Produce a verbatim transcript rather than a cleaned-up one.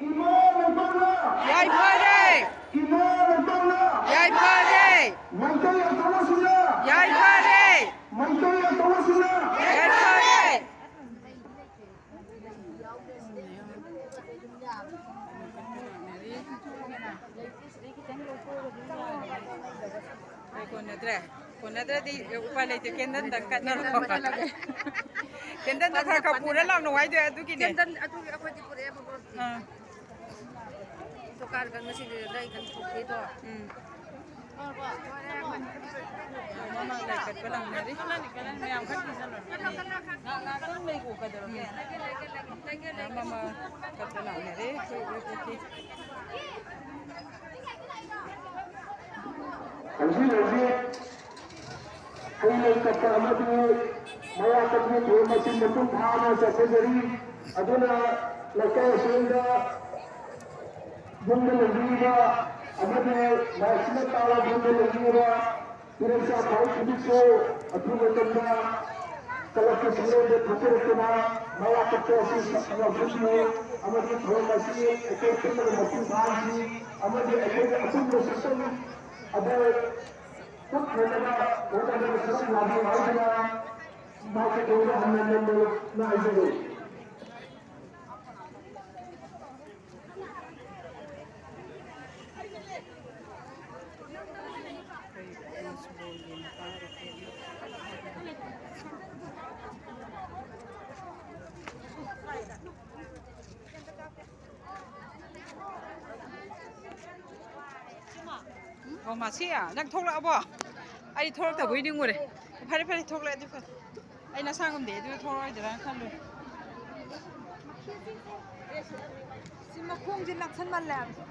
ꯏꯃꯥ ꯂꯩꯄꯥꯛꯅ ꯌꯥꯏꯐꯔꯦ! ꯏꯃꯥ ꯂꯩꯄꯥꯛꯅ ꯌꯥꯏꯐꯔꯦ! ꯃꯩꯇꯩ ꯑꯆꯧꯕꯁꯤꯡꯅ ꯌꯥꯏꯐꯔꯦ! ꯃꯩꯇꯩ ꯑꯆꯧꯕꯁꯤꯡꯅ ꯌꯥꯏꯐꯔꯦ! ꯑꯩ ꯀꯣꯟꯅꯗ꯭ꯔꯦ꯫ ꯀꯣꯟꯅꯗ꯭ꯔꯗꯤ ꯎꯄꯥꯏ ꯂꯩꯇꯦ꯫ ꯀꯦꯟꯗꯜꯗꯪ ꯀꯠꯅꯔꯣ꯫ ꯀꯦꯟꯗꯜꯗꯣ ꯈꯔ ꯈꯔ ꯄꯨꯔ ꯂꯥꯛꯅꯧ ꯍꯥꯏꯗꯣ ꯑꯗꯨꯒꯤꯅꯦ꯫ ꯀꯦꯟꯗꯜ ꯑꯗꯨꯒꯤ ꯑꯩꯈꯣꯏꯗꯤ ꯄꯨꯔꯛꯑꯦꯕꯀꯣ꯫ ꯑꯥ꯫ ꯗꯨꯀꯥꯟ ꯀꯟꯕꯁꯤꯡꯗꯨꯗ ꯑꯩ ꯀꯟꯊꯣꯛꯈꯤꯗꯣ꯫ ꯎꯝ꯫ ꯃꯃꯥ ꯂꯥꯏ ꯀꯠꯄ ꯂꯥꯛꯅꯔꯤ꯫ ꯃꯌꯥꯝ ꯈꯔ ꯄꯤꯖꯜꯂꯣ꯫ ꯉꯥꯏꯍꯥꯛ ꯉꯥꯏꯍꯥꯛꯇꯪ ꯂꯩꯒꯣ ꯀꯩꯗꯧꯔꯒꯦ? ꯃꯃꯥ ꯀꯠꯄ ꯂꯥꯛꯅꯔꯤ꯫ ꯑꯩꯈꯣꯏ ꯎꯔꯤꯄꯣꯛꯀꯤ꯫ ꯍꯧꯖꯤꯛ ꯍꯧꯖꯤꯛ ꯍꯩ ꯂꯩ ꯀꯠꯄ ꯑꯃꯗꯤ ꯃꯌꯥ ꯀꯠꯄꯒꯤ ꯊꯧꯔꯝ ꯑꯁꯤ ꯃꯄꯨꯡ ꯐꯥꯅ ꯆꯠꯊꯖꯔꯤ꯫ ꯑꯗꯨꯅ ꯂꯩꯀꯥꯏ ꯑꯁꯤꯗ ꯌꯨꯝꯗ ꯂꯩꯕꯤꯔꯤꯕ ꯑꯃꯗꯤ ꯂꯥꯏꯁꯤꯅ ꯇꯥꯕ ꯌꯨꯝꯗ ꯂꯩꯕꯤꯔꯤꯕ ꯐꯤꯔꯦꯞꯆꯥ ꯐꯥꯔꯨꯛ ꯈꯨꯗꯤꯡꯁꯨ ꯑꯊꯨꯕ ꯃꯇꯝꯗ ꯀꯂꯕꯀꯤ ꯁꯪꯒꯣꯝꯗ ꯊꯣꯛꯆꯔꯛꯇꯨꯅ ꯃꯌꯥ ꯀꯠꯄ ꯑꯁꯤ ꯌꯥꯎꯁꯤꯟꯕꯤꯌꯨ ꯑꯃꯗꯤ ꯊꯧꯔꯝ ꯑꯁꯤ ꯑꯩꯈꯣꯏ ꯄꯨꯟꯅ ꯃꯄꯨꯡ ꯐꯥꯍꯟꯁꯤ ꯑꯃꯗꯤ ꯑꯩꯈꯣꯏꯒꯤ ꯑꯄꯨꯟꯕ ꯁꯛꯇꯝ ꯑꯗꯨ ꯎꯠꯅꯅꯕ ꯍꯣꯠꯅꯕꯗ ꯁꯔꯨꯛ ꯌꯥꯕꯤꯌꯨ ꯍꯥꯏꯗꯨꯅ ꯃꯥꯏꯀꯩꯗ ꯍꯟꯅ ꯅꯝꯗꯨꯅ ꯍꯥꯏꯖꯔꯤ꯫ ꯑꯣ, ꯃꯥꯁꯤ, ꯅꯪ ꯊꯣꯛꯂꯛꯑꯕꯣ? ꯑꯩ ꯊꯣꯛꯂꯛꯇꯕꯣꯏ ꯅꯤꯡꯉꯨꯔꯦ꯫ ꯐꯔꯦ, ꯐꯔꯦ, ꯊꯣꯛꯂꯛꯑꯗꯤ ꯐꯔꯦ꯫ ꯑꯩ ꯅꯁꯥ ꯉꯝꯗꯦ ꯑꯗꯨ ꯊꯣꯛꯂꯛꯑꯣꯏꯗ꯭ꯔꯥꯅ ꯈꯜꯂꯨꯔꯦ꯫ ꯁꯤ ꯃꯈꯣꯡꯁꯦ ꯅꯛꯁꯟꯃꯜꯂꯦ ꯍꯥꯏꯕ꯫